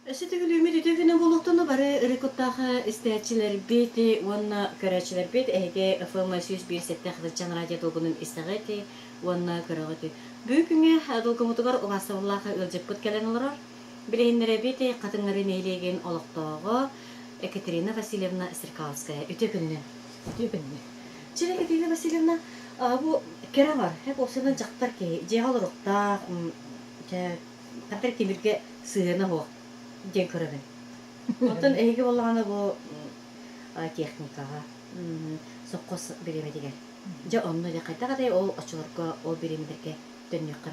Өссө төгүлүүмүт үтүө күнү буолуохтуну бары ыры куттаах истээччилэрбит уонна көрөөччүлэрбит эһиги FM 101 Хатылчан радио долгунун истэҕит уонна көрөҕүт. Бүгүн күҥҥэ долгумутугар убаастабыллаах ыалдьыппыт кэлэн олорор. Билиһиннэрэбит Хатыҥнары нэһилиэгин олохтооҕо Екатерина Васильевна Стрекаловская. Үтүө күнүнэн. Үтүө күнүнэн. Чэ, Екатерина Васильевна, бу кэрэ аҥар, уопсайынан дьахтар киһи, дьиэҕэ олоруохтаах, хантан тимиргэ сыһыана суох диэн көрөбүн. Оттон эһиги буоллаҕына бу техникаҕа сопхуос бириэмэтигэр дьэ онно дьэ хайдах этэй ол оччолорго ол бириэмэлэргэ төннүөххэ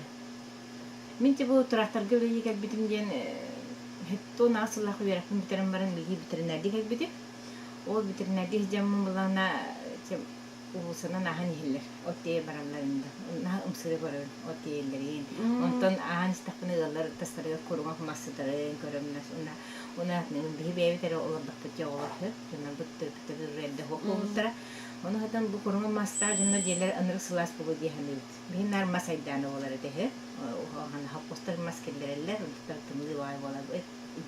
Мин бу тракторга үлэлии кэлбитим диэн хеттон аҕыс сыллаах үөрэхпин бүтэрэн баран билии ветеринардыы кэлбитим. Ол ветеринардыы сылдьаммын былаана уулуссанан ааһан иһэллэр. От тиэйэ баралларын да. Наһаа ымсыыра көрөбүн от тиэйэллэрин. Онтон ааһан истэхпинэ ыаллар тастарыгар куруҥах мас сытарын көрөммүн уна уна биһи бэйэбит эрэ олордохпут дьэ оҕолор дьоннорбут төрөппүттэрбит эрдэ суох буолбуттара. Ону хатан бу куруҥах мастаах дьонно дьиэлэр ынырык сылаас буолуо дии саныыбыт. Биһи наар мас айдаана буолар этэ үһү. Хоппуостар мас киллэрэллэр, онтуттар тымныы баҕайы буолар.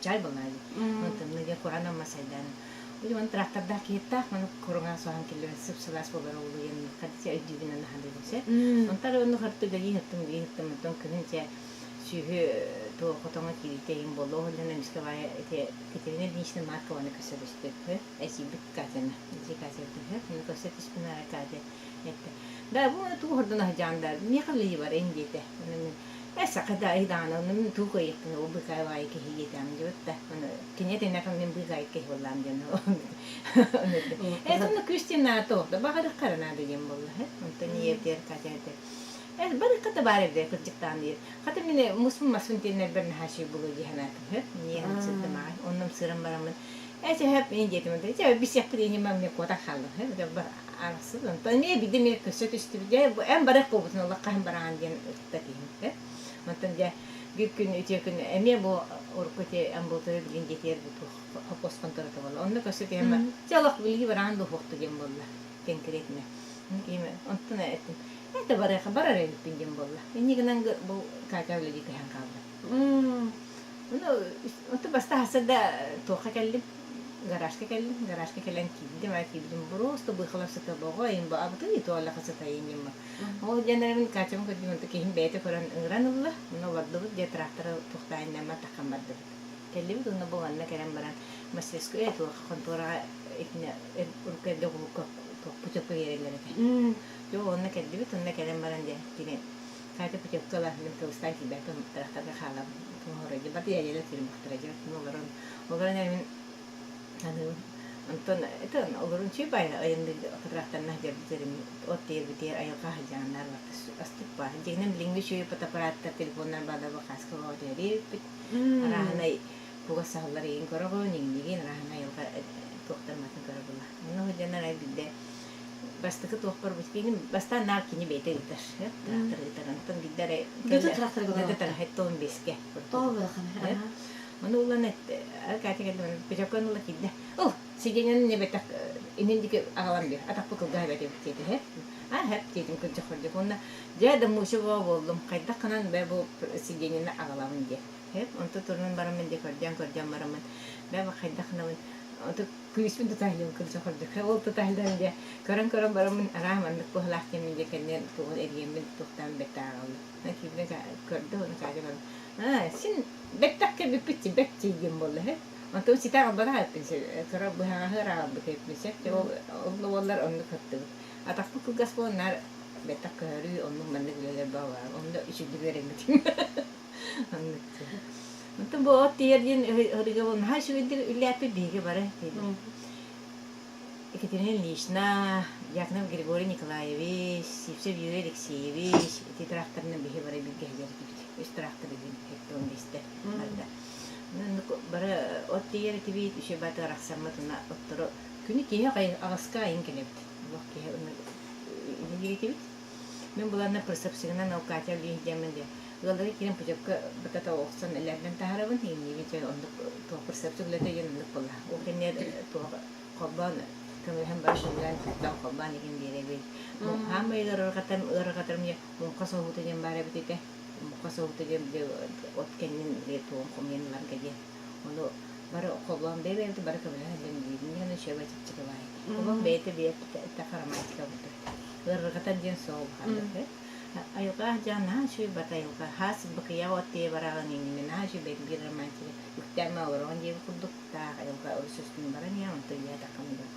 Чай буоллаҕа дии. Тымныы диэн кураанах мас айдаана. Уйуон трактордаах киһиттаах маны куруҥа соһон киллэрэн сып-сылаас буолар улуйан хадича өйдүүбүн анаһадыбын сэ. Онтон онну харты үлэлии сыттым, үлэлии сыттым, онтон күһүн чэ сүүһү туох хотоҥо кииритэ иһин буолла. Ол иһин эмискэ баайа ити Катерина Ильинична Маркованы көрсө түстүм. Эсийбит Катяны, эдьиий Катя түһэ. Ону көрсө түспүн аайы Катя этте. Да, бу тугу хордон аһдьаан да, миэхэ үлэлии бар ин диэтэ. Ону мин Э, саха да даҕаны онно мин тугу кыайыахпын ол быыкаай баайы киһи диэтэҕим диэбит да ону кини этинэхэ мин быыкаай киһи буоллаам диэн э сонно күүс диэн наада туох да баҕарыахха эрэ наада диэн буолла онтон ийэбитигэр Катя этэ э барыахха да баар эбит кырдьыктаан диир хата мин муспун маспын тиэннэрбэр наһаа үчүгэй буолуо дии санаатым ийэм сырдым аҕай оннум сыран бараммын э сөһөп мин диэтим дьэ бисиэхпит иним мне куотан хааллым арахсыбыт онтон эмиэ биирдэ эмиэ көрсө түстүбүт дьэ эн барыах буолбутун олох хаһан бараҕын диэн ытта киһим онтон дьэ биир күн үтүө күн эмиэ бу урукку ити амбулатория билин дьиэтигэр бу хоппуос хонторота буолла онно көрсө түһэн дьэ олох билии бараҕын дуоһуохту диэн буолла конкретно онтон эттим это барыаха барар эбиппин диэн буолла инньэ гынан бу Катя үлэлии көһөн хаалла Ну, ото бастаһаса да туохха кэллим, гаражка кэллим, гаражка кэлэн киирдим, аа киирдим, просто быхалар сыта боҕо, им баабытын и туалаха сытайын им. Ол диэн Катям көрдүм, онто киһим бэйэтэ көрөн ыҥыран ылла, онно олордубут, дьэ тракторы туохтаайыннама таххан бардыбыт. Кэллибит уонна бу манна кэлэн баран мастерская туох хонтуораҕа итинэ урукку эрдэ кулукка туох путевка биэрэллэр этэ. Дьэ онно кэллибит, онно кэлэн баран дьэ кини Катя путевка ылан мин кыбыстаан киирбэппин тракторга хаалабын. Туһоройдо бат иэйэлэр киирбэхтэрэ дьэ олорон олорон эрэ мин аныыбын. Онтон это олорун чүй бай айанды тракторна дьэрбитерим от тиэрбитигэр айылҕа сылдьааннар астык баар. Дьиҥинэн билиҥҥи үчүгэй фотоаппараттар телефоннар баада бакааска баҕа Арааһынай кугас саһыллар игин көрөҕүн, иҥнигин, арааһынай айылҕа туохтар матын көрө була. Онно сылдьан арай билдэ бастакы туохпар бу кини бастаан наар кини бэйэтэ ыытар трактор ыытар онтон билдэ эрэ Бөтө тракторга бөтө трактор беске Тоҕо бырахан Ону улан Катя кэллэ путевканы ыла киирдэ ол сиденьяны не бэтэх инин диэки аҕалан биэр атахпы кылгаһа бэтэ диэтэ а хэп диэтим кырдьык хордьук уонна дьэ да муша буоллум хайдах гынан бэ бу сиденьяны аҕалабын диэ онто турунан бараммын дьэ көрдөөн көрдөөн бараммын бэ хайдах гынабын онто күүспүн тутаһыйым кырдьык хордьук ол тутаһыйдан дьэ көрөн көрөн бараммын араа маннык куһалаах диэммин дьэ кэннин тугун эрийэммин туохтаан бэрт ааҕаллым киирдэ көрдө уонна Катя көрөн аа син бэттэх кэлбиппит бэт диэн буолла үһү онтон ситэ аҕалбатах эппин кыра быһаҕаһы аҕалбыт эппин сөп ол ол буоллар оннук хаттыбыт атахпыт кылгас буолан наар бэттэх көһөрүү оннук маннык үлэлэр баалар онно үчүгдүк үөрэммитим оннук онтон бу от тиийэр диэн ырыга бу наһаа үчүгэйдик үллээппит биһиги бары Екатерина Ильинична, Дьяконов Григорий Николаевич, Сивцев Юрий Алексеевич ити тракторынан биһи бары бииргэ сылдьар этибит. Үс трактор үһүн 75 барда. Бары от тиийэр этибит, үчүгэй баатыгар арахсаммыт уонна оттору күнү киһи аҕыска айын кэлэбит. Олох киһи үлэлиир этибит. Мин буланна присыпсыгынан ол Катя үлэлиир диэммин дьэ ыаллары киирэн путевка бытата охсон элэрдэн таһаарабын иҥниибин чэ оннук туох присыпсык үлэтэ диэн оннук буолла. Ол кэннигэр туох холбоон көмөлөһөн бары сөбүлээн туттан холбоон игин биэрэбин. Хаамай ыарырҕатарым ыарырҕатарым диэн муҥха соһуута диэн баар эбит этэ. Муҥха соһуута диэн били от кэннин били тугун хомуйан ыларга диэн. Ону бары холбоон бэйэ-бэйэбитин бары көмөлөһөн үлэлиибин диэн үчүгэй чэпчэки баай. Олох бэйэтэ бэйэтэ романтика курдук. Ыарырҕатар диэн суох улаханнык. Айылҕа дьаан наһаа үчүгэй бат айылҕа. Хаас быкыйа от тиэ бараҕын иннинэ наһаа үчүгэй биир романтика. Үктээмэ олороҕун диэбит курдук таах айылҕа өрүс үстүн баран иһэн онтон ийэ атаххын баран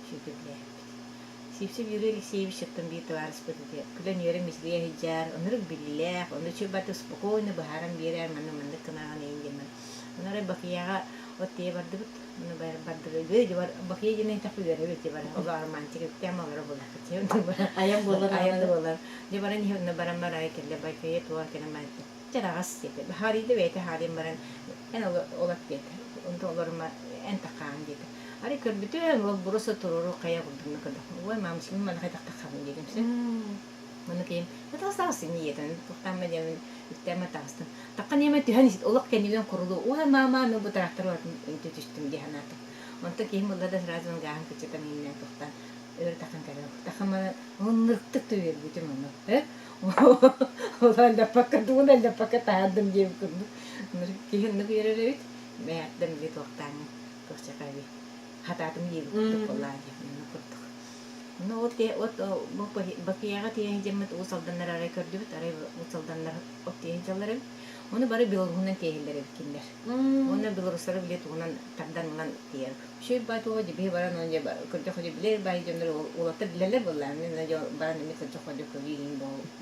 үчүгэй билээппит. Сивцев Юрий Алексеевич оттон биир табаарыспыт ити күлэн-үөрэн мичилийэ сылдьар, оннук биллээх, ону үчүгэй спокойно быһааран биэрэр, манна маннык гынаҕын эйин диэн. Ону арай Бакыйаҕа от тиийэ бардыбыт, ону бардыбыт, Бакыйа диэн этэх үөрэбит дии бар, ол романтик үктэм олоро буолар. Айан буолар Айан да буолар. Дьэ баран иһэ онно баран барай кэллэ Байкайа туох кэлэн барда. Чараҕас диэтэ. Баһаарыйда бэйэтэ хаалыйан баран эн олор диэтэ. Онтон олорума эн таххааҕын диэтэ. Арай көрбүтүм ол буруса туруору хайа курдук көрдөх. Ой мамочка мин манна хайдах таххабын диэтим сөп. Маны киһим таҕыстаҕас ийэтин туохтаама диэмин үктээмэ таҕыстым. Таххан ийэмэ түһэн олох кэннибинэн курулуу. Ой мама мен бу трактор үнтү түстүм дии санаатым. Онтон киһим ылла да сразу гааһын кыччатан ииннээн туохтаан өр тахан кэлэн тахаманы ынырыктык да үөрбүтүм ону э ол аллаппакка тугун аллаппакка таһаардым диэбит курдук киһи оннук үөрэр эбит бэйэттэн били туохтааҥҥын туохчакаби хатаатым диэбит курдук буоллаа диэн оннук курдук. Ну вот от бу Бакыйаҕа тиэһи дьэммит Уус Алданнар арай көрдүбүт, арай Уус Алданнар от тиэһи дьаллар эбит. Ону бары Белоруһунан тиэһиллэр эбит кинилэр. Уонна белорустары били тугунан тардан ылан тиэр. Үчүгэй баай туоҕа дьэ баран ону дьэ көрдөххө дьэ билэр баай дьоннор уолаттар билэллэр буоллаҕына мин дьэ баран эмиэ көрдөххө дьэ көрүү иһин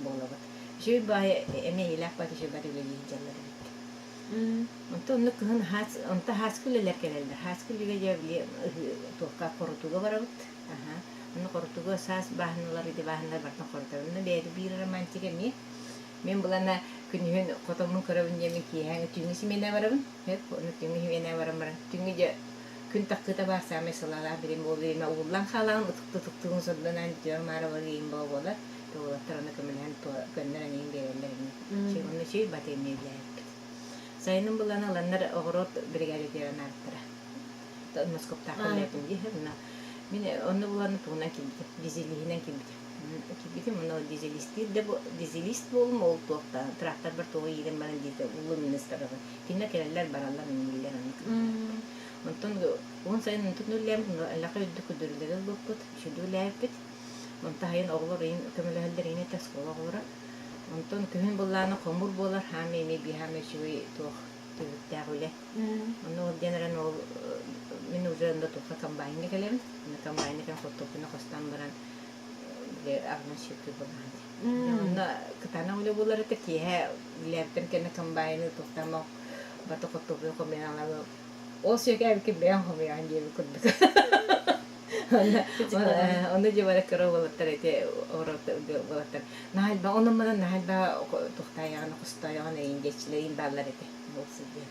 буолабыт. Үчүгэй баай эмиэ ийэлээх баай үчүгэй баай үлэлии сылдьаллар эбит. Онтон онно кыһын хаас онто хааскы үлэлэр кэлэллэр. Хааскы үлэгэ дьэ били туохха хорутууга барабыт. Аха. Онно хорутууга саас бааһыналар ити бааһыналар барытын хорутабын. Онно бэйэтэ биир романтика эмиэ. Мин былана күнүһүн хотоммун көрөбүн диэммин киэһээҥи түүҥҥү симиэнэ барабын. Ону түүҥҥү симиэнэ баран баран түүҥҥү дьэ күн тахсыыта баар саамай сылаалаах билим буолуу имэ ууллан хаалаҕын ытыктыы-ытыктыыбын сордонон түөрэ-маара барыйым буола буолар. Уолаттар ону көмөлөһөн көннөрөн иһин биэрэллэр ини. Онно үчүгэй бат эмиэ үлэлээбиппит. Сайынын булан ыланнар оҕуруот биригээдэтигэр анаабыттара. Москуптаахха үлэлээтим дии. Мин онно булан тугунан киирбитим, дизелиһинэн киирбитим. Киирбитим, онно дизелистиир да дизелист буолум, ол туохтаан тракторбар тугу иирэн баран диэтэ улуу министрабын. Кинилэр кэлэллэр, бараллар, иннилэр оннук. Онтон уһун сайын онтун үлэлээбит, элэхэ үрдүк көрдөрүүлэри ылбыппыт, үчүгэйдик үлэлээбиппит. Онтон сайын оҕолор ыйын көмөлөһөллөр иҥэ этэ оскуола оҕолоро. Онтон күһүн былаана хомуур буолар, хаамыы эмиэ биһаама үчүгэй туох түбүктээх үлэ. Онно ол диэн эрэн ол мин уже онно туохха комбайнҥа кэлэбин. Онно комбайнҥа кэлэн хортуоппуйну хостоон баран били аҕынан сүөккүр буолаҕын дии. Онно кытаанах үлэ буолар этэ. Киэһэ үлээбиттэн кэннэ комбайны туохтаама бата хортуоппуйу хомуйан аҕалан ол сүөкээбиккин бэйэҥ хомуйаҕын диэбит курдук. Онно дьэ бары кыра уолаттар ити уолаттар наһайба онон манан наһайба туохтаайаҕын хостоойоҕун эйин диэччилэрин бааллар этэ ол сылдьан.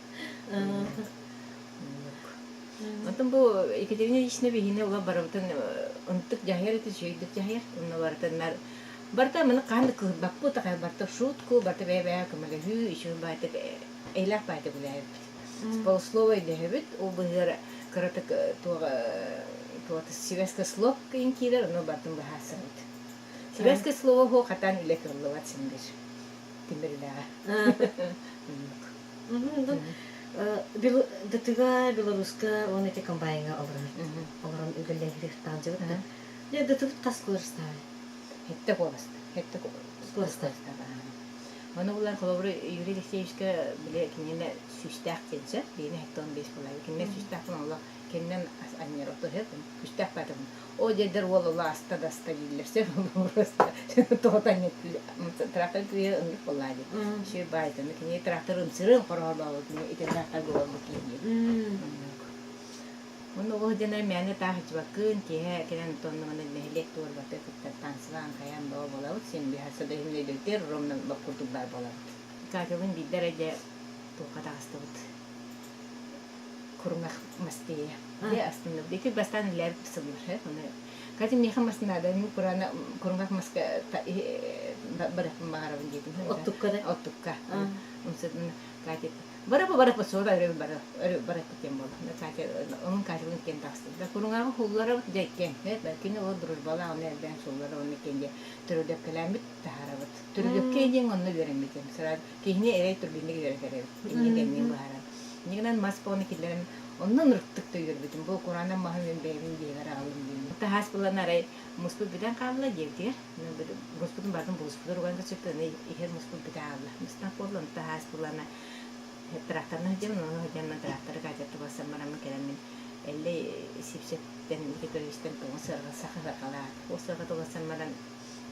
Онтон бу Екатерина Ильична биһини ула барыбытын ынтык дьаһайар этэ, үчүгэйдик дьаһайар. Онно барытыннар барыта маны хаһан да кыһырбаппыт, аҕай барыта шутку, барыта бэйэ-бэйэ көмөлөһүү, үчүгэй баайтык, эйлээх баайтык үлээбиппит. Полуслово өйдөһөбүт, ол быһыар кыратык туох туох связка слов кыйын киирэр, ону барытын быһаарсабыт. Связка слова хо хатан үлэ кыллыбат син бир тимир үлэҕэ. ДТга Беларуска уонна ити комбайнҥа олорон олорон үлэлэһириэхтаах дьыбыт. Дьэ ДТбыт хас куорастаабай? Хетте куоласта. Хетте куоласта. Ону булан холобур Юрий Алексеевичка били кинини сүүстээх диэн сөп, биини 75 буолар. Кинини сүүстээх буолан олох кининэн анньар оту күстээх баатыбын. О дедер уол ола аста да аста дииллэр сөп просто тоҕо трактор күйе ыннык буоллаа дии. Ши баайтаны кини трактор ымсырын хороһолообут ити трактор буолбут киһи. Онно ол дьон мээнэ таах ичбаккын, киэһэ кэлэн тоннугана нэһилиэк туорбаты кытта танцылаан хайаан боо буолабыт, син биһа садыһын өйдөтөр, ровно лоп курдук баар буолабыт. Катялын биирдэ эрэ дьэ туохха таҕыстыбыт. Куруҥах мас тиийэ. Дьэ астынныбыт. Ити бастаан үлээбит сыллар. Оны Катя миэхэ мас наада, мин курана куруҥах маска барыахпын баҕарабын диэтим. Оттукка да? Оттукка. Катя Барапа барапа суола өрө бара өрө бараппыт диэн буолла. Катя онун Катялын киэн тахсыбыт. Куруҥаҕа хулларабыт дьэ иккиэн. Кини ол дружбалаах оны элбээн суллара оны иккиэн дьэ төрүлөпкэлээммит таһаарабыт. Төрүлөпкэ диэн онно үөрэммитим. Сразу киһини эрэй турбинник үөрэтэр эбит. Иннин кэннин быһааран. Иннигинэн мас буолан киллэрэн онно ынырыктык да үөрбүтүм. Бу кураанах маһы мин бэйэбин дьиэбэр аҕаллым диэн. Таһаас булан арай муспут бүтэн хаалла дьиэбитигэр. Муспутун барытын булуспутугар уган көрсүппүт, аны иһэр муспут бүтэ хаалла. Мустаах буолла, онто таһаас булана тракторынан сылдьабын, ону сылдьан тракторы Катя барсан бараммын кэлэммин Эллэй Сипсэттэн Никитовичтан тоҥу сыарҕа саха сыарҕалаат. Ол сыарҕа туласан баран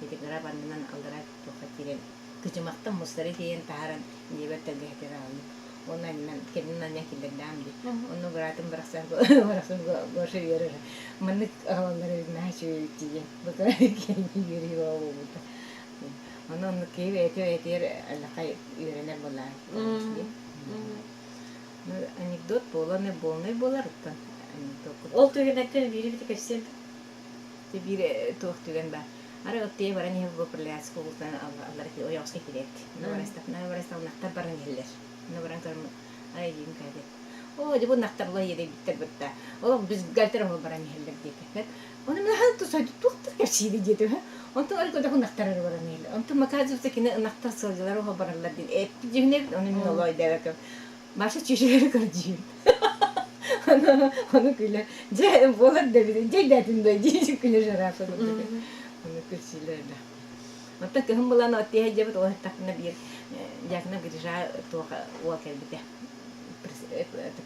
ити граб аннынан аллара туохха киирэн кыдьымахтан мустары тиэйэн таһааран дьиэбэр тэлгэһэтигэр аҕаллым. Уонна анньан кэннин анньан киллэрдэҕим дии. Онно быраатым барахсан барахсан Гоша үөрэр. Маннык аҕалаллар эбит наһаа үчүгэй эбит диэн. Бука киһини үөрүү буолбута. Ону оннук киһи бэйэтэ бэйэтигэр аллахай үөрэнэр буоллаҕа дии. Ну, анекдот буолан буолнай буолар оттон анекдот Ол түгэннэртэн биири бити кэпсиэм. Биир туох түгэн баар. Арай оттуйа баран иһэр Пролетарскай уулуссанан аллара ойоҕоско киирээт. Онно барастахпына барастах ынахтар баран иһэллэр. Онно баран көрөн арай эдьиийим кээбит. Оо, дьэ бу ынахтар улай иэдэйбиттэр бытта. Олох бюстгальтер оһол баран иһэллэр диэтэ. Ону мин хаһан тусайды туохтар кэпсиири диэтим. Онтон арай көтөх ынахтар эрэ баран иһэллэр. Онтон Маказовца кини ынахтар сылдьалар оһол бараллар диэн эппит дьүһүнэбит. Ону мин олоо өйдөөбөккө Маша чүчүлэри көрдүүр. Ону, ону күлэ. Дьэ, буолар да эбит. Дьэ, өйдөөтүм да дии күлэ жирафа курдук. Ону күлсүүлэр да. Оттон кыһын булан от тиэһэ дьэбит ол аттахпына биир Дьяконов Грижа туох уол кэлбитэ.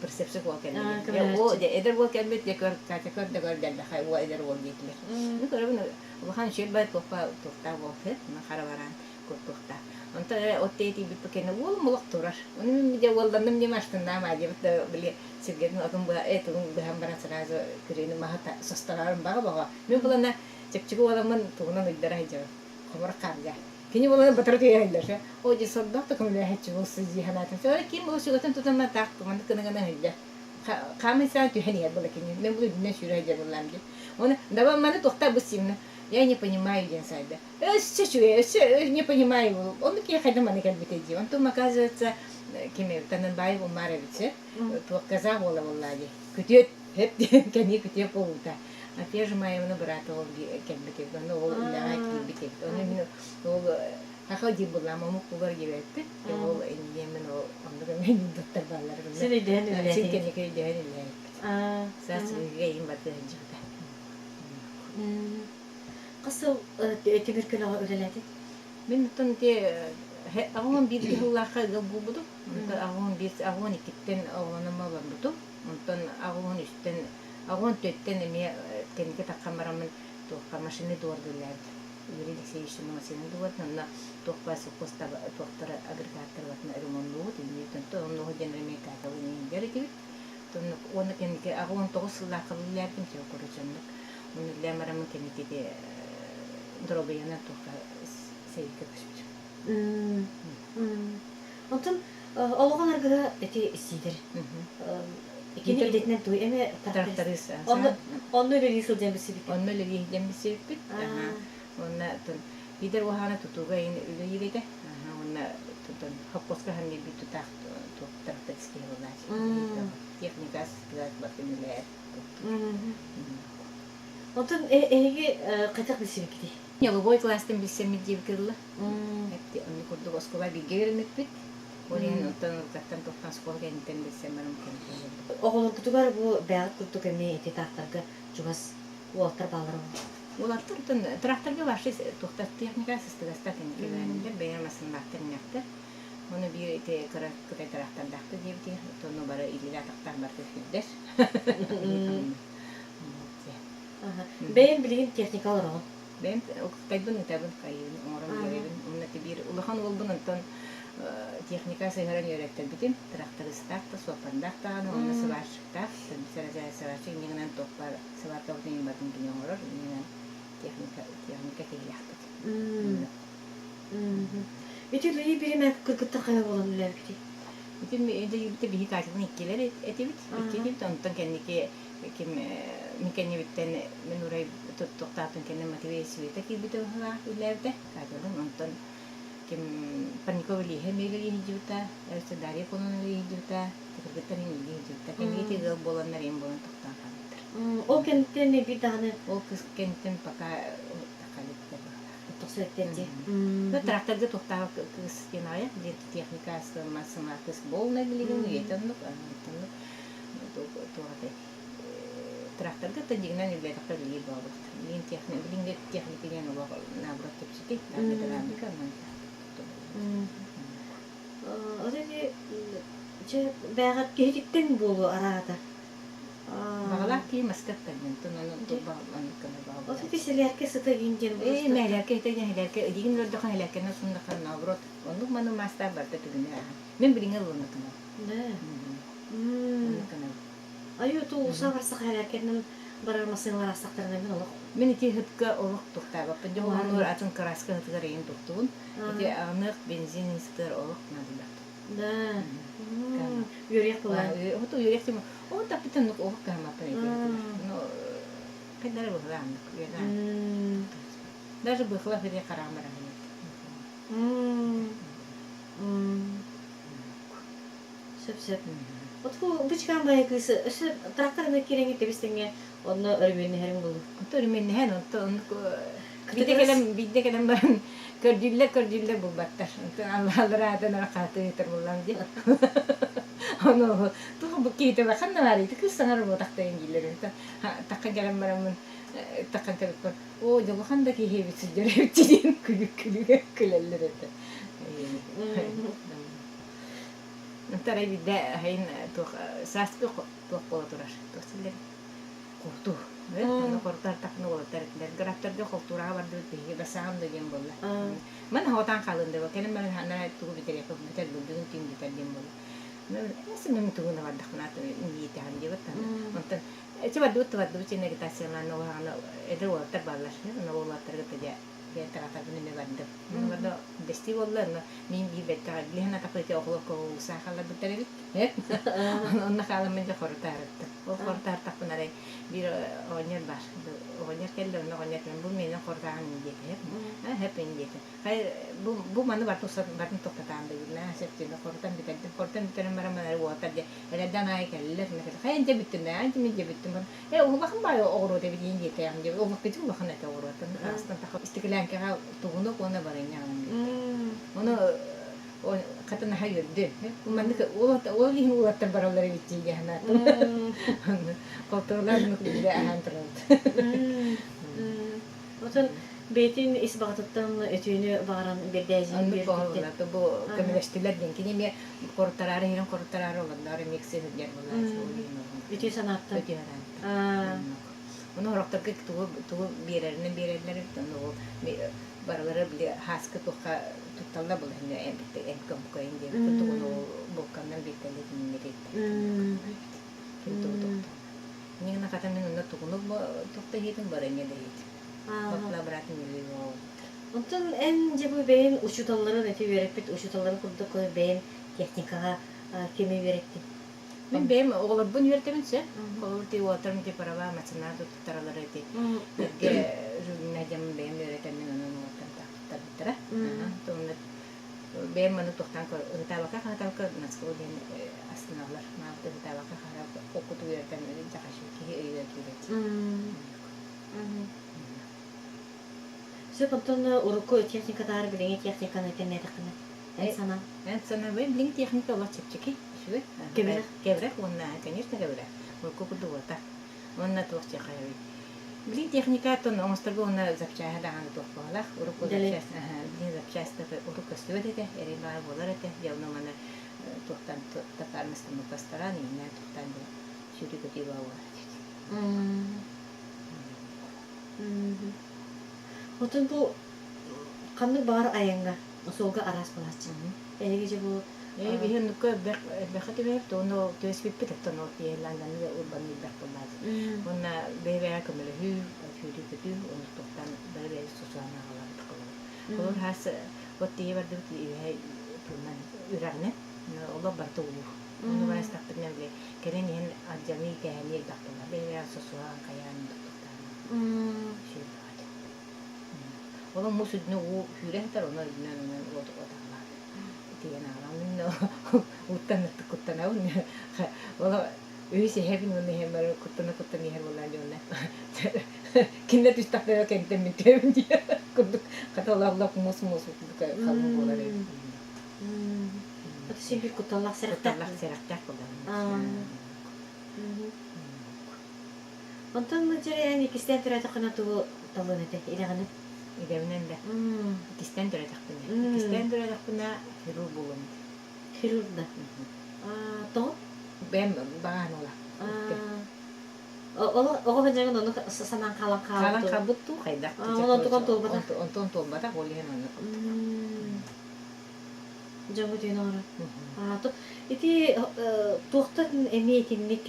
Прицепщик уол кэлбит. Эдэр уол кэлбит, дьэ көр, Катя көр да көр дэлбэхэй уол эдэр уол диэтилэр. Ну көрөбүн улахан үчүгэй бай туохха туохтаах уол хара бараан курдуктаах. Онтон эрэ от тиийбиппит кэннэ уолум олох турар. Ону мин дьэ уолланным дьэ маштыннаам аадьабыт да били сиргэтин отун быһа тугун быһан баран сразу күрүөнү маһы состороорум баҕа баҕа. Мин булана чэпчэки уоламмын тугунан ыйдара сылдьабын. Хомур хаарга. Кини булана батары түһэллэр. О дьэ сордоох да көмөлөһөччү буолсу дии санаатым. Сөҕө ким ол сүгэтин тутан таах маннык гына гына сылдьар. Хаамайсаан түһэн иһэр була кини. Мен бу үрдүнэн сүүрэ сылдьар буоллаам дии. Оны даба маны туохтаа бу симна. Я не понимаю диэн сайда. Өссө үчүгэй, өссө не понимаю, оннук киһи хайдах манна кэлбитэй дии. Онтум, оказывается, ким эбит, Тананбаев Умар эбит, туох казах уола буоллаа дии. Күтүөт, хэп диэн кэнии күтүөт буолбута. Апия Жумаевна быраата ол кэлбит эбит, ону ол үлэҕэ киирбит эбит. Ону мин ол хаха диир буоллаам, омук бугар диэбэппит. Ол инниэмин ол оннук эмиэ бааллар. Син өйдөһөн үлэлээбит. Син кэнники өйдөһөн үлэлээбиппит. Саас ыйга иин барда сылдьыбыта. Хас сыл тимир көлөҕө үлэлээтиҥ? Мин оттон ити 81 сыллаахха ыал буолбутум. Онтон 81 82-ттэн оҕолоном олорбутум. Онтон 83-тэн 84-тэн эмиэ кэнники таххан бараммын туохха машина дуорда үлэлээбитим. Юрий Алексеевич машина дуорда онно туох баар совхоз туохтара агрегаттар барытын ремоннуубут. Онтон оннугу диэн эмиэ кафелын иһигэр этибит. Уонна кэнники 89 сыллаахха үлэлээбитим все короче оннук. Онно үлэлээн бараммын кэнники ити доруобуйанан туохха сэриигэ көспүтүм. Онтон олоҕун аргыһа ити Сидор. Кини идэтинэн туй эмэ тракторист. Онно үлэлии сылдьан билсибиккит. Онно үлэлии сылдьан билсибиппит. Уонна лидер уһаана тутууга иин үлэлиир этэ. Уонна хоппуоска хаһан биир тутаах туох тракторист киһи буолааччы. Техника барытын үлэлээр. Онтон эһиги хайдах билсибиккитий? Ньолобуой кылаастан билсэммит диэбит кырылла. Оннук курдук оскуола бииргэ үөрэммиппит. Ол иһин оттон уруккаттан туохтан оскуола кэнниттэн билсэн баран Оҕолоргутугар бу бэҕэт курдук эмиэ ити таахтарга чугас уолаттар бааллара Уолаттар оттон тракторга вообще туохтар техника сыстыгастар кэнникилэриннэр бэйэ массыыналаахтар иҥэхтэр. Ону биир ити кыра кытай трактордаахпыт диэбитигэр оттон бары илиилээх-атахтаах барыта сүрдэр. Бэйэм билигин техника олороҕун. Бэйэм кытайбын ытабын, хайыыбын, оҥорон биэрэбин. Уонна ити биир улахан уолбун онтон техника сыһыаран үөрэттэрбитим. Трактористаах да, суоппардаах даҕаны, уонна сварщиктаах. Сварщик инньэ гынан туох баар сваркабытын иһин барытын кини оҥорор. Инньэ гынан техника, техника киһилээхпит. Ити үлэлии биримэ кыргыттар хайа буолан үлэлээбиккитий? Ити үлэлиибитэ биһи Катялыын иккилэр этибит. Икки этибит. Онтон кэнники ким мин кэннибиттэн мин урай туттуохтаахпын кэннэ Матвей Света киирбитэ быһыылаах үлэлээбитэ Катялыын. Онтон ким Парникова Лиһэ эмиэ үлэлии сылдьыбыта, өссө Дарья Кононова үлэлии сылдьыбыта, кыргыттар иһин үлэлии сылдьыбыта. Кэнники ыал буоланнар ийэм буолан тохтоон хаалбыттар. Ол кэнниттэн биир даҕаны Ол кыс кэнниттэн пока тахалиттар быһыылаах. охсор эттэр дии. Тракторга туохтаах кыыс диэн аҕыйах билигин техника массыына кыыс буолна билигин үйэтэ оннук оннук туох этэй тракторга да дьиҥинэн үлэлээтэххэ үлэлиир буолбут. Билигин техника билиҥҥи техника диэн олох наоборот чэпчэки динамика онон Ол ини чэ бээҕэр киһититтэн буолуо араата. Баҕалаах киһи маска ыттарбын ону оннук гына Ол ити сэлээркэ сыта гин диэн Ээ, мээлэркэ итэ нэһилэркэ ыдигин өлөрдөхө нэһилэркэнэ сундахан наоборот оннук маны маастаах барыта түгүнэ ааһан. Мин билиҥҥи ылланна гынабын. Да. Оннук гынабын. Айуу ту улуса барсах хэлээркэнэн барар массыыналар аастахтарына мин олох Мин ити ыһытка олох тухтаабаппын. Дьэ оҕоннор атын краска ыһытыгар эйин тухтубун. Ити аҕыныах бензин сытыар олох наадыйбат. Да. Үөрүйэх буолан. Ото үөрүйэх тим. Ол таппытын олох кыһаммаппын ити. Ну, хайдары быһылааннык үөрэн. Даже быхла фиде хараамар Сөп сөп. Вот бу чыкаан баайы кыыс өссө тракторына киирэҥҥит тэбис-тэҥҥэ онно өрөмүөннэһэриҥ буолуо. Онто өрөмүөннэһэн, онто оннук биирдэ кэлэн биирдэ кэлэн баран көрдүүллэр көрдүүллэр булбаттар. Онтон аллаалара аатан ара хаатыы ыытар буоллаҕым дии. Ону туох бу киһитэ ханна баарый кыыс саҥарар буотахтайын дииллэр. Онтон таххан кэлэн бараммын таххан кэлиппэр оо дьолухан да киһи эбит сылдьар эбит диэн күлүк күлүгэ күлэллэр этэ. Тарай биирдэ аһайын туох сааскы туох буола турар туох силлэр курту ону куртар тахны уолаттар этилэр графтарга холтуураҕа бардыбыт биһиги басаҕам да диэн буолла ман хоҕотаан хаалын да кэлин баран ханна тугу бүтэриэххэ бүтэр бүгүн түүн бүтэр диэн буолла мен тугуна бардахпына иитэҕин диэбит онтон эчи бардыбыт бардыбыт син агитациялаан уһаҕана эдэр уолаттар бааллар уолаттарга дьэ таҕатарбын эмэ бардым барда дэстии буолла онно мин биир бэттэҕэ билиһэн атахпыт оҕолорко уулусса хаалларбыттар эбит онно хааламмын дьэ хорутаарыттым ол хорутаартахпын арай биир оҕонньор баар оҕонньор кэллэ онно оҕонньор бу миэнэ хорутааҕын диэтэ хэп ин диэтэ хай бу бу маны бартын бартын тоқтатаан да билнэ сөптүнэ хорутан бүтэрдим хорутан бүтэрэн баран маны уотар де эрэдэн аайы кэллилэр хай инде бүттүм да анти мин де бүттүм Э, улахан баайы оҕуруот эбит иин диэтэҕим диэбит. Олох улахан этэ оҕуруоттан. Астан таха истикилээҥкэҕэ тугунук уонна барыанньа аҕалан биэрдэ. Ону хата наһаа үөрдүм. Маннык ол иһин уолаттар бараллар эбит дии санаатым. Холтууралаах билэ аһаан турабыт. Отон бэйэтин ис баҕатыттан өтүүнү баҕаран биэрдээзин Оннук буолла бу көмөлөстүлэр диэн кини эмиэ хоруттараары иһин хоруттараары олордоор эмиэ сыһыдьар буолла Үтүө санааттан. Үтүө санааттан. Ону орохторго тугу тугу биэрэринэн биэрэллэр эбит ону ол барылара били хааскы туохха тутталла була эн көмкөйүн диэбит тугуну ол булканнан биэртэллэ кинилэри ким тугу туттал Нигна хата мин онно тугуну туохта иһитин баранья да иһит. Бапла братым или Онтон эн дьэ бу бэйэн учууталларын эти үөрэппит учууталларын курдук бэйэн техникаҕа кими үөрэттин? Мин бэйэм оҕолорбун үөрэтэбин сэ. Холобур ти уолаттарым ти права массыына туттаралар эти. Эргэ журналдьаммын бэйэм үөрэтэммин онон уолаттарым туттарбыттара. Онно бэйэм маны туохтаан ыһытаабакка хаһытаабакка наскыл диэн астыналлар. Маалты ыһытаабакка хаһытаабакка оккуту үөрэтэн дьахашы киһи өйүгэр киирэр. Сөп онтон урукку техникатаар билиҥҥи техниканы тэҥнээтэххинэ эн санаан? Эн санаабай билиҥ техника олох чэпчэки үчүгэй. Кэбирэх. Кэбирэх уонна, конечно, кэбирэх. Урукку курдук уота. Уонна туох чахайый. Билиҥ техника оттон оҥосторго уонна запчаһа даҕаны туох буолалаах. Урукку запчасть, билиҥ запчасть урукку көстүбэт этэ, эрэй баар буолар этэ. Дьэ ону маны туохтан токарностан бастаран, ииннээн туохтан диэн сүүрүү көтүү буолар этэ. Отон бу ханнык баҕар айаҥҥа суолга араас буолааччы. Эһиги дьэ бу Ээ, биһи оннукка элбэх элбэххэ түбэһэр, уонна ол түбэспиппит оттон ол тиэһэллээн урбаныы элбэх буоллаат. Уонна бэйэ-бэйэҕэ көмөлөһүү, сүүрүү-көтүү, оннук туохтан бэйэ-бэйэ сусуһан аҕалабыт холобур. Холобур хаас от тиийэ бардыбыт үөһэ туунан үрэҕинэн олох барыта уу. Ону барастахпытына били кэлэн иһэн алдьаныы кээһэнии элбэх буолла. Бэйэ-бэйэҕэ сосуһан хайаан туттахтаан сүүрбэҕит. Ол муус үрдүнэ уу сүүрэ сытар, онон үрдүнэн онон уот отаҕалаат. Тиийэн аҕалан мин ууттан куттанабын. Ол үһүс эһэбин уонна иһэн баран куттана-куттана иһэр буоллаан дьонно. Кинилэр түстэхтэрэ кэнтэн мин түһэбин диye курдук хаталааллах муус муус курдук халыҥ буолар эбит. Ото син бир кутталлаах сэрэхтээх. Кутталлаах сэрэхтээх буолар. Онтон дьэ эн иккистээн төрөөтөххүнэ тугу талыан этэ идэҕинэн? Идэбинэн да. Иккистээн төрөөтөхпүнэ. Иккистээн төрөөтөхпүнэ хирург буолуом этэ. Хирург да. Тоҕо? Бэйэм баҕаһын ыла. Оҕо сылдьаҥын ону санаан хаалан Хаалан хаалбыт. хаалбыт дуу хайдах? Ол онтукан туолбатах. Онтон туолбатах, ол иһин оннук. Дьоҥҥо түүн оҥорор. Ити туохтан эмиэ итинник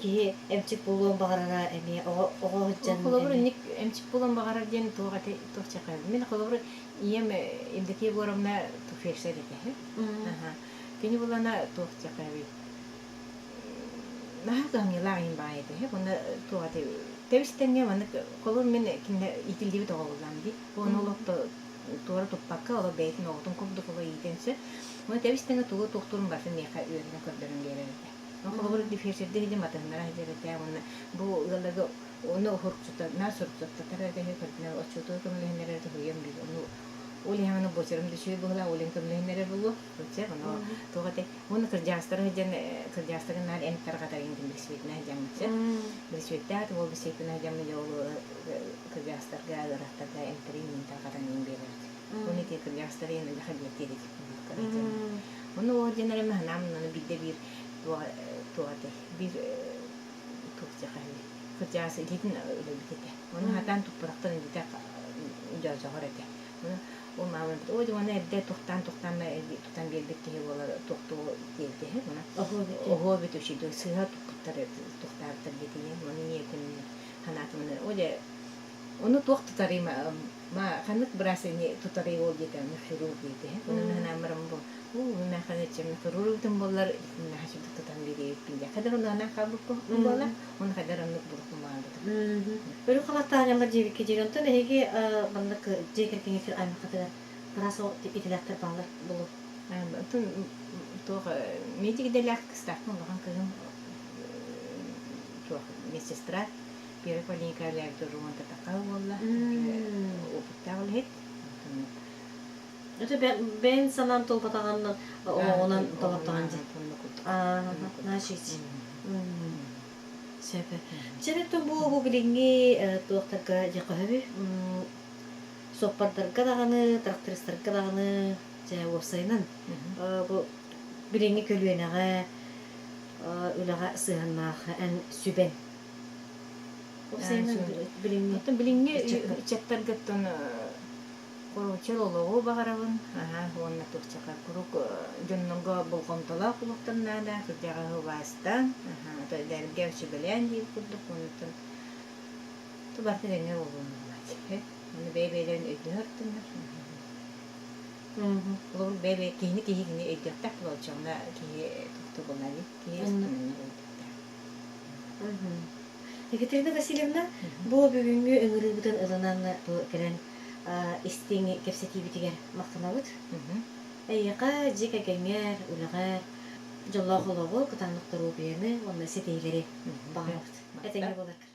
киһи эмчит буолуон баҕарара эмиэ оҕо оҕо сылдьан Холобур, эмиэ инник эмчит буолуон баҕарар диэн туох этэй туох чахай. Мин холобур ийэм Евдокия Егоровна фельдшер этэ. Кини булана туох чахай наһаа кыһамньылаах иһин баҕайы этэ. Уонна туох этэй тэбис-тэҥҥэ маннык холобур мин кинилэр иитиллибит оҕо буоллаҕым дии. Уонна олох туора туппакка олох бэйэтин оҕотун курдук олох иитэн сөп. Уонна тэбис-тэҥҥэ тугу туохтуурун барытын миэхэ үөрэтэн көрдөрөн биэрэр этэ. Холобур, фельдшердии сылдьан батыһыннара сылдьар этэ уонна бу ыалларга ону уһуруксуттар, суруксуттатар этэ көрдүнэ отчуотугар көмөлөһүннэрэр этэ уһуйан биир ону ол иһин аны буочарым да үчүгэй быһыылаах ол иһин көмөлөһүннэрэр буолуо чэ ону туох этэй уонна кырдьаҕастары сылдьан кырдьаҕастары наар эмп тарҕатар иһин бирисүөтүнэ сылдьаммыт чэ бирисүөттээх ол бирисүөтүнэ сылдьаммыт дьэ ол кырдьаҕастарга ыарахтарга эмтэрин иһин тарҕатан иһин биэрэр Уонна ити кырдьаҕастары иһин элбэх элбэттиир этик Ону ол диэн эрэ ханаам ону биирдэ биир туох туох этэй биир туох диэхэ кырдьаҕас илиитин өлөрбүт этэ. Ону хатаан туппатахтан илиитэ дьоочоҕор этэ. Ону ол маама эппит, ой уонна эрдэ тухтаан тухтаан тутан биэрбит киһи буолар туохтуу диэбит иһин уна оһуо эбит үчүгэй сыыһа туппуттар тухтаабыттар диэтиҥин уонна ийэтин ханаатым о дьэ ону туох тутарый ма ханнык быраас ини тутарый ол диэтэ хирург диэтэ ону ханааммарым бу мин хирургутум буоллар наһаа тутан биэриэбиппин диэ хадar ону анаан хаалбыппын буолла уонна хадar оннук булукум баалбытым. Өрүү халаттаанньаллар диэбиккэ диэри онтон эһиги маннык дьиэ кэргэҥҥитигэр аймаххытыгар араас итилээхтэр бааллар булу. Оттон туох медик идэлээх кыстаахпын улахан кыһым туох медсестра Первый поликлиника үлээбит ремонтатахха буолла опыттаах үлэһит. Это бэйэн санаан туолбатаҕын оҕонон толортоҕун дии. Значит, сөп. Чэ бу бу билиҥҥи туохтарга дьэ көһөбүй? Суоппардарга даҕаны, трактористарга даҕаны дьэ уопсайынан бу билиҥҥи көлүөнэҕэ үлэҕэ сыһыаннаах эн сүбэҥ. Уопсайынан билиҥҥи Оттон билиҥҥи ыччакка. ыччаттаргыттан куруччал олоҕу баҕарабын уонна туохчака куруук дьоннорго болҕомтолоох олохтон наада кырдьаҕаһы убаастаан эдэргэ сүбэлээн диир курдук оннуттан барыта тэҥҥэ буолуон буолааччы уонна бэйэ-бэйэлэрин өйдөһөр тыннар холобур бэйэ киһини киһи кини өйдүөхтээх буолчаҕына киһи туохтуу буолла дии киһи өйдүөхтээх. Екатерина Васильевна, бу бүгүҥҥү ыҥырыыбытын ылынан бу кэлэн истиҥ кэпсэтиибитигэр махтанабыт. Эйиэхэ дьиэ кэргэҥҥэр, үлэҕэр дьоллоох олоҕу, кытаанах доруобуйаны уонна ситиһиилэри баҕарабыт. Этэҥҥэ буоларгар.